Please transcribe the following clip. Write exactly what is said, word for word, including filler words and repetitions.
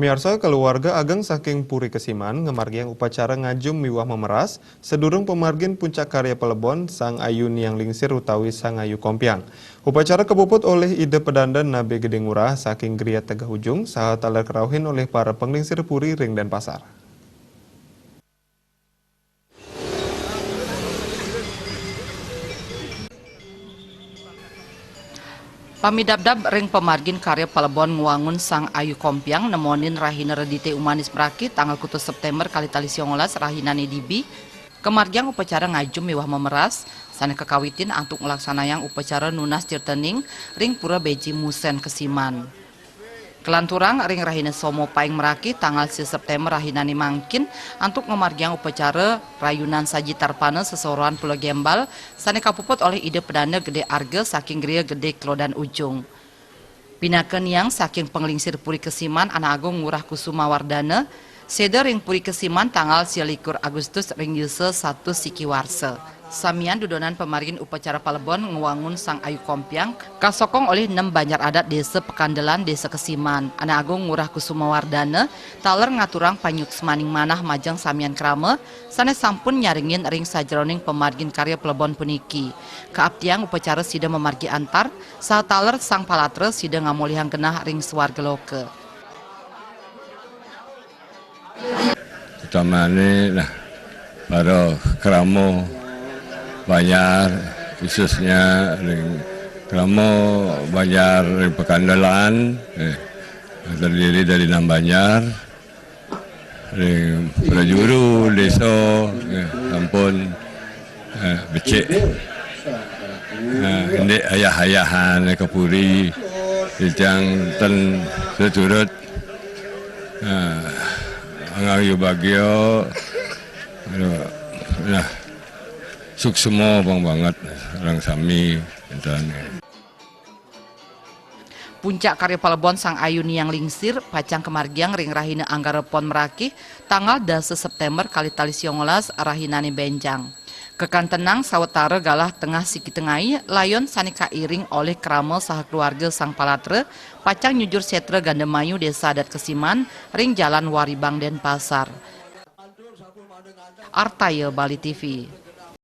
Miarsa, keluarga ageng saking Puri Kesiman ngamargiang upacara ngajum miwah memeras, sedurung pemargin Puncak Karya Pelebon Sang Ayu Niang Lingsir utawi Sang Ayu Kompiang. Upacara kapuput olih Ida Pedanda Nabe Gede Ngurah saking Griya Tegah Ujung, saha taler karauhin olih para panglingsir puri ring Denpasar. Pamidabdab ring pamargin karya palebon ngwangun Sang Ayu Kompiang nemonin rahina Redite Umanis Mraki tanggal kutus September kalih tali siongolas rahinane dibi, kamargiang upacara ngajum miwah memeras, sane kakawitin antuk nglaksanayang upacara nunas tirtening ring Pura Beji Musen Kesiman. Kalanturang ring rahina Somo Paing Mraki tanggal sia September rahinane mangkin antuk ngamargiang upacara rayunan saji tarpana sesorohan Pulau Gembal sane kapuput olih Ida Pedanda Gede Arga saking Griya Gede Klodan Ujung. Pinaka niang saking panglingsir Puri Kesiman Anak Agung Ngurah Kusuma Wardana, seda ring Puri Kesiman tanggal sia likur Agustus ring yusa satus siki warsa. Samian dudonan pamargin upacara palebon ngwangun Sang Ayu Kompiang kasokong olih nem banjar adat Desa Pekandelan, Desa Kesiman. Anak Agung Ngurah Kusuma Wardana taler ngaturang panyuksmaning manah majeng samian krama sane sampun nyaringin ring sajeroning pamargin karya palebon puniki. Kaaptiang upacara sida mamargi antar, saha taler Sang Palatra sida ngamolihang genah ring swarga loka. Utamane, nah, para krama banjar, khususnya ring krama banjar ring Pekandelan, eh, terdiri dari enam banjar, ring prajuru desa, eh, sampun, eh, becik. Eh, indik ayah-ayahan ka puri, titiang ten seturut, eh, angayubagia, aduh, nah, suksma pang banget orang sami, enten. Puncak karya palebon Sang Ayu Niang Lingsir pacang kamargiang ring rahina Anggara Pon Mraki tanggal dasa September kalih tali siongolas rahinane benjang. Kakantenang sawatara galah tengah siki tengai layon sane kairing olih krama saha keluarga Sang Palatra pacang nyujur setra Gandamayu Desa Adat Kesiman ring Jalan Waribang Denpasar. Artaya Bali T V.